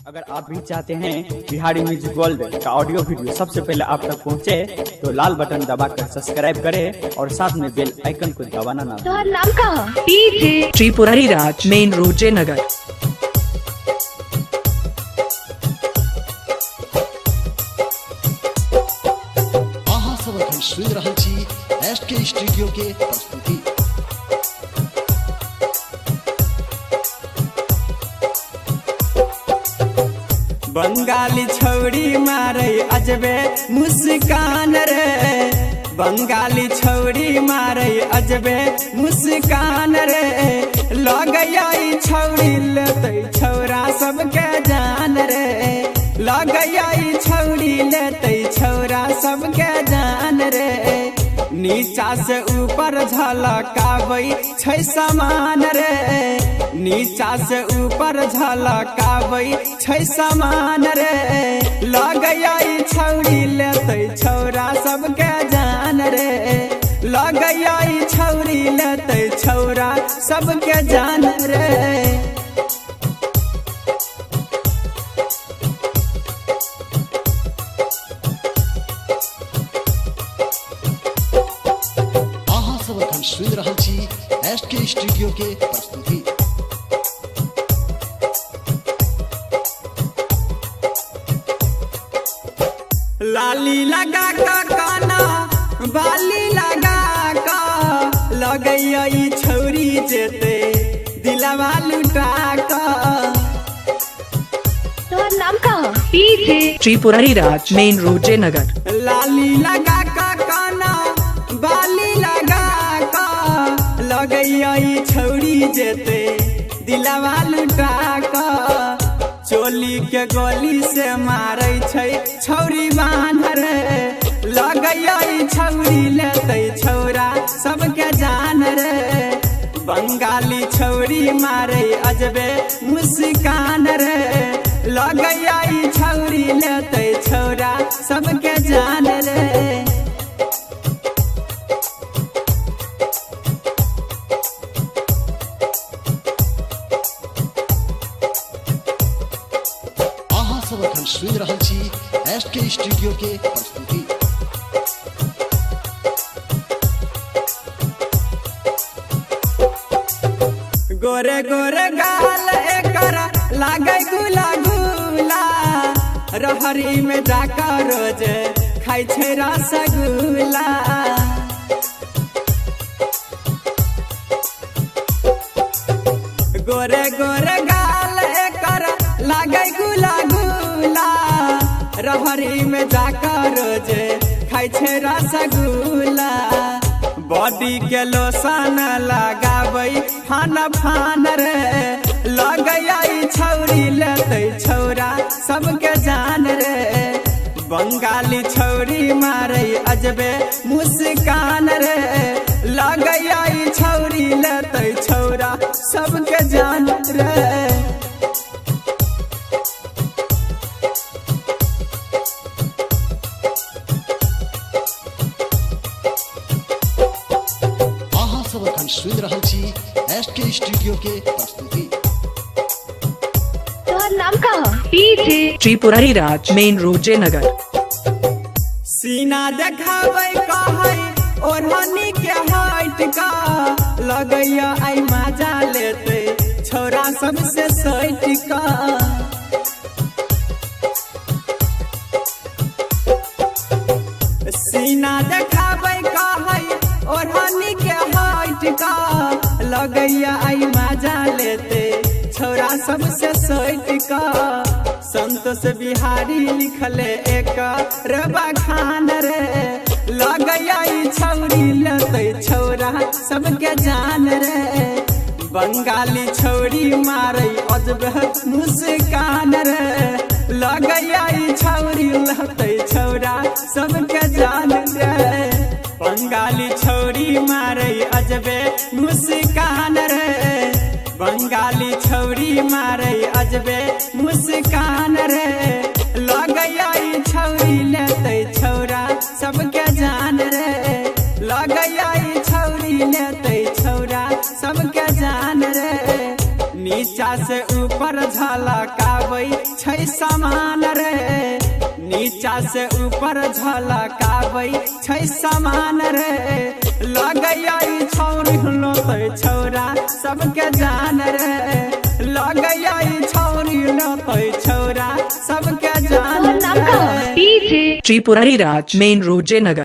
अगर आप भी चाहते हैं बिहारी म्यूजिक वर्ल्ड का ऑडियो वीडियो सबसे पहले आप तक पहुंचे, तो लाल बटन दबाकर सब्सक्राइब करें और साथ में बेल आइकन को दबाना ना भूलें। तोहर नाम का ह? DJ Tripurari Raj main road Jaynagar. अहाँ सब एखन सुनि रहल छी एस के स्टूडियो के प्रस्तुति। बंगाली छौरी मारे अजबे मुस्कान रे, बंगाली छौरी मारे अजबे मुस्कान रे। लगैया ई छौरी लेतै छौरा सबके जान रे, लगैया ई छौरी लेतै छौरा सबके जान रे। नीचा से ऊपर झलकाबै छै सामान रे, नीचा से ऊपर झलकाबै छै सामान रे। लगैया ई छौरी लेतै छौरा सबके जान रे, लगैया ई छौरी लेतै छौरा सबके जान रे। अहाँ सब एखन सुनि रहल छी एस के स्टूडियो के प्रस्तुति। लाली लगा का काना बाली लगा का लगैया ई छौरी जेते दिलवा लुटा का। तोहर नाम का ह? DJ Tripurari Raj main road Jaynagar. लाली लगा का काना बाली लगा का लगैया ई छौरी जेते दिलवा लुटा का। चोली के गोली से मारै छै छौरी बान्ह रे, लगैया ई छौरी लेतै छौरा सबके जान रे। बंगाली छौरी मारै अजबे मुस्कान रे, लगैया ई छौरी लेतै छौरा सबके जान रे। अहाँ सब एखन सुनि रहल छी एस के स्टूडियो के प्रस्तुति। गोरे गोरे गाल एकर लागै गुला गुला, रहरी में जाकर रोज खाइ छै रसगुल्ला। गोरे गोरे गाल एकर लागै गुला गुला, रहरी में जाकर रोज खाइ छै रसगुल्ला। बॉडी के लोशन लगाबै फान फान रे, लगैया ई छौरी लेतै छौरा सबके जान रे। बंगाली छौरी मारै अजबे मुस्कान रे, लगैया ई छौरी लेतै छौरा सबके जान रे। अहाँ सब एखन सुनि रहल छी एस के स्टूडियो के प्रस्तुति। तोहर नाम का ह? DJ Tripurari Raj main road Jaynagar. सीना देखाबै कहै ओढ़नी के हट का, लगैया आई मजा लेतै छौरा सबसे सटि का। सीना देखाबै कहै ओढ़नी के हट का, लगैया आई मजा लेतै छौरा सबसे सटि का। संतोष बिहारी लिखले एक रबा खान रे, लगैया ई छौरी लेतै छौरा सबके जान रे। बंगाली छौरी मारै अजबे मुस्कान रे, लगैया ई छौरी लेतै छौरा सबके जान रे। बंगाली छौरी मारै अजबे मुस्कान रे, बंगाली छौरी मारै अजबे मुस्कान रे। लगैया ई छौरी लेतै छौरा सबके जान रे, लगैया ई छौरी लेतै छौरा सबके जान रे। नीचा नीचा से ऊपर झलकाबै छै सामान रे, नीचा से ऊपर झलकाबै छै सामान रे। लगैया ई छौरी लोतै छौरा सबके जान रे, लगैया ई छौरी लोतै छौरा सबके जान तोहर नाम का रे। DJ Tripurari Raj main road Jaynagar.